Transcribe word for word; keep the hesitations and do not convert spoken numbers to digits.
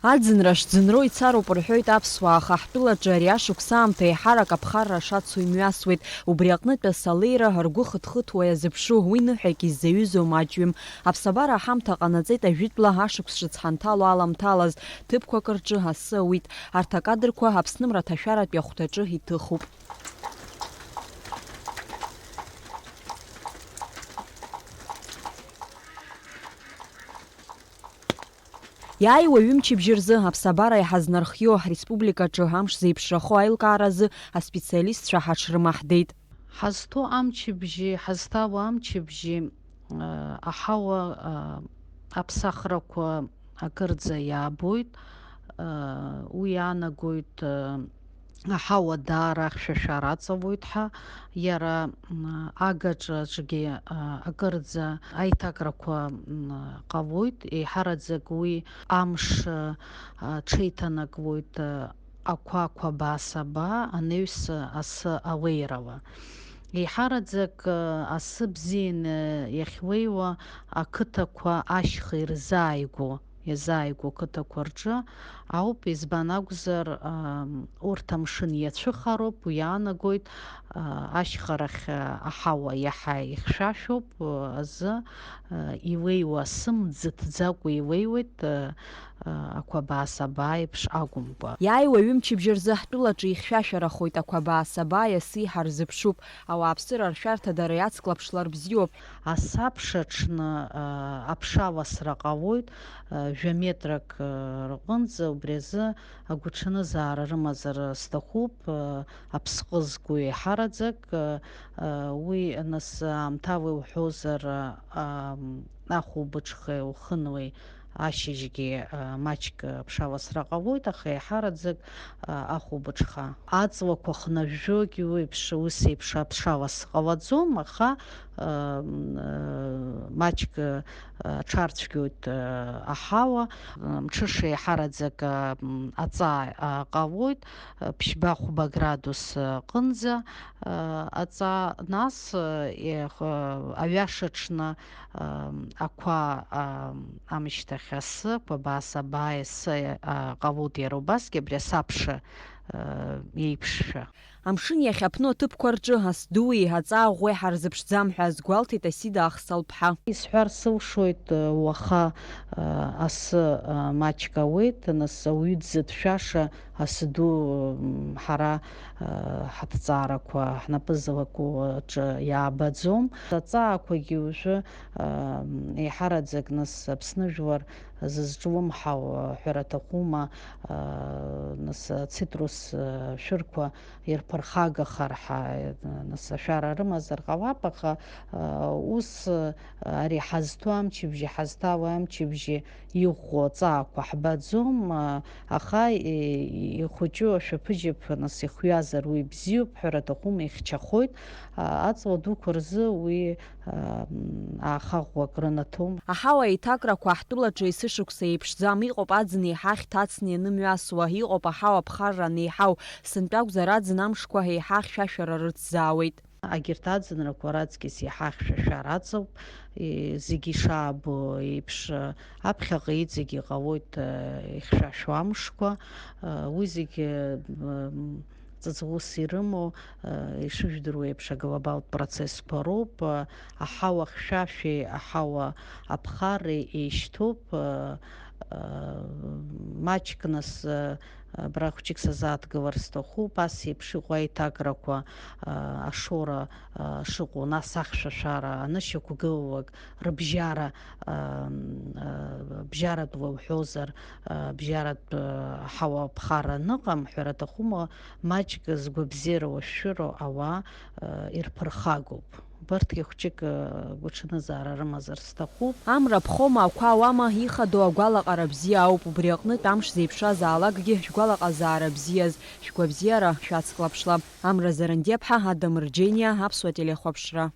Аӡынра шӡынроу ицароуп рҳәоит аԥсуаа, аха ҳтәылаҿы ари ашықәс аамҭа еиҳарак аԥхарра шацу имҩасуеит. Убри аҟнытә асы алеира ргәы хыҭхыҭуа иазыԥшу, уи ныҳәак иззаҩызоу маҷҩым. Аԥсабара аҳамҭа ҟанаҵеит ажәытәла ашықәс ҿыц ҳанҭало аламҭалаз, ҭыԥқәак рҿы асы ауит. Арҭ акадрқәа Аԥсны мраҭашәаратәи ахәҭаҿы иҭыхуп. Иааиуа ҩымчыбжьы рзы аԥсабара иҳазнархио, ҳреспубликаҿы амш зеиԥшрахо аилкааразы аспециалистцәа ҳаҽрымаҳдеит. Ҳазҭоу амчыбжьи ҳазҭаауа амчыбжьи, аҳауа, аԥсахрақәа акырӡа иаабоит, уи иаанагоит, аҳауа даара ахьшәашәара аҵалоит ҳәа, иара, м, агаҿаҿгьы, а, акырӡа аиҭакрақәа, м, ҟалоит, еиҳараӡак уи амш, а, ҽеиҭанакуеит, а, ақәа, ақәабаа, асабаа, анаҩс асы алеирала. Еиҳараӡак, а, асы бзианы иахьлеиуа ақыҭақәа ашьха ирзааигәоу. Иазааигәоу ақыҭақәа рҿы ауп, избан акәзар, ам, урҭ амшын иацәыхароуп, уи иаанагоит, а, ашьхарахь, а, аҳауа иаҳа ихьшәашәоуп, а, азы, а, илеиуа асы мӡыҭӡакәа илеиуеит, а, а, ақәабаа-асабаа еиԥш акәымкәа. Иааиуа ҩымчыбжьа рзы ҳтәылаҿы ихьшәашәарахоит ақәабаа-асабааи аси ҳарзыԥшуп. Ауааԥсыра ршәарҭа дара иацклаԥшлар бзиоуп. Асы аԥшаҽны, а, аԥшаласра ҟалоит, а, жәа метрак, а, рҟынӡа, убри азы агәаҽанызаара рымазар сҭахуп, а, аԥсҟы зку еиҳараӡак, а, а, уи нас аамҭала иуҳәозар, а, ам, ахәылбыҽхеи ухынлеи ашьыжьгьы, а, маҷк аԥшаласра ҟалоит, аха еиҳараӡак, а, ахәылбыҽха. Аҵлақәа хнажәжәогьы уеиԥш, ус еиԥш аԥшалас ҟалаӡом, аха, а, м, а, маҷк, а, аҽарцәгьоит, а, аҳауа, м, мҽыша еиҳараӡак, а, м, аҵаа, а, ҟалоит, а, ԥшьба-хәба градус, а, ҟынӡа, а, аҵаа, нас, а, ех-, а, аҩаша аҽны, а, ақәа, а, амышьҭахь асы, ақәабаа-асабаа асы, а, ҟалоит иара убасгьы абри асаԥша, а, еиԥшшәа. Амшын иахьаԥну аҭыԥқәа рҿы ас дуи аҵаа ӷәӷәеи ҳарзыԥшӡам ҳәа азгәалҭеит Асида Ахсалԥҳа. Исҳәар сылшоит, уаха, а, асы, а, маҷк ауеит, нас ауаҩы дзыҭшәаша асы ду, м, ҳара, а, ҳаҭҵаарақәа ҳнапы злаку аҿы иаабаӡом. Аҵаақәагьы уажәы, а, еиҳараӡак нас Аԥсны жәлар зызҿлымҳау, ҳәара аҭахума, а, нас ацитрус, а, шәырқәа ирԥырхагахар ҳәа, нас ашәара рымазар ҟалап, аха, а, ус, а, ари ҳазҭоу амчыбжьи ҳазҭаауа амчыбжьи иӷәӷәоу аҵаақәа ҳбаӡом, а, аха, и-, ихәыҷу ашәаԥыџьаԥ, нас ихҩазар уи бзиоуп, ҳәара аҭахума, ихьчахоит, а, аҵла дуқәа рзы уи, а, м, аахаӷәӷәак рынаҭом. Аҳауа аиҭакрақәа ҳтәылаҿы есышықәса еиԥшӡам, иҟоуп аӡын еиҳа ахьҭацны ианымҩасуа, иҟоуп аҳауа ԥхарра анеиҳау, сынтәа акәзар аӡын амшқәа еиҳа ахьшәашәара рыцзаауеит. Агьырҭ аӡынрақәа раҵкьыс еиҳа ахьшәашәара аҵоуп, и-, зегьы ишаабо еиԥш, аԥхьаҟа иҵегь иҟалоит, э, ихьшәашәо амшқәа, э, уи зегьы, м, ҵаҵӷәыс ирымоу, э, ишыжәдыруа еиԥш, аглобалтә процессқәа роуп, э, аҳауа хьшәашәеи аҳауа аԥхарреи еишьҭоуп, э, э, маҷк нас, э, абра хәҷык сазааҭгылар сҭахуп, ас еиԥш иҟоу аиҭакрақәа, э, ашоура, э, шыҟоу, нас ахьшәашәара анышьақәгылалак, рыбжьара, э, э, бжьаратә уҳәозар, э, бжьаратә, э, ҳауа аԥхара аныҟам, ҳәара аҭахума, маҷк згәабзиара уашәшәыроу ауаа, э, ирԥырхагоуп. Убарҭгьы хәҷык, э, гәаҽанызаара рымазар сҭахуп. Амра ԥхома, ақәа ауама, ихадоу агәалаҟара бзиа ауп, убри аҟнытә амш зеиԥшразаалакгьы шәгәалаҟазаара бзиаз, шәгәабзиара шәацклаԥшла. Амра Зарандиаԥҳа, Адам Рџьениа, Аԥсуа телехәаԥшра.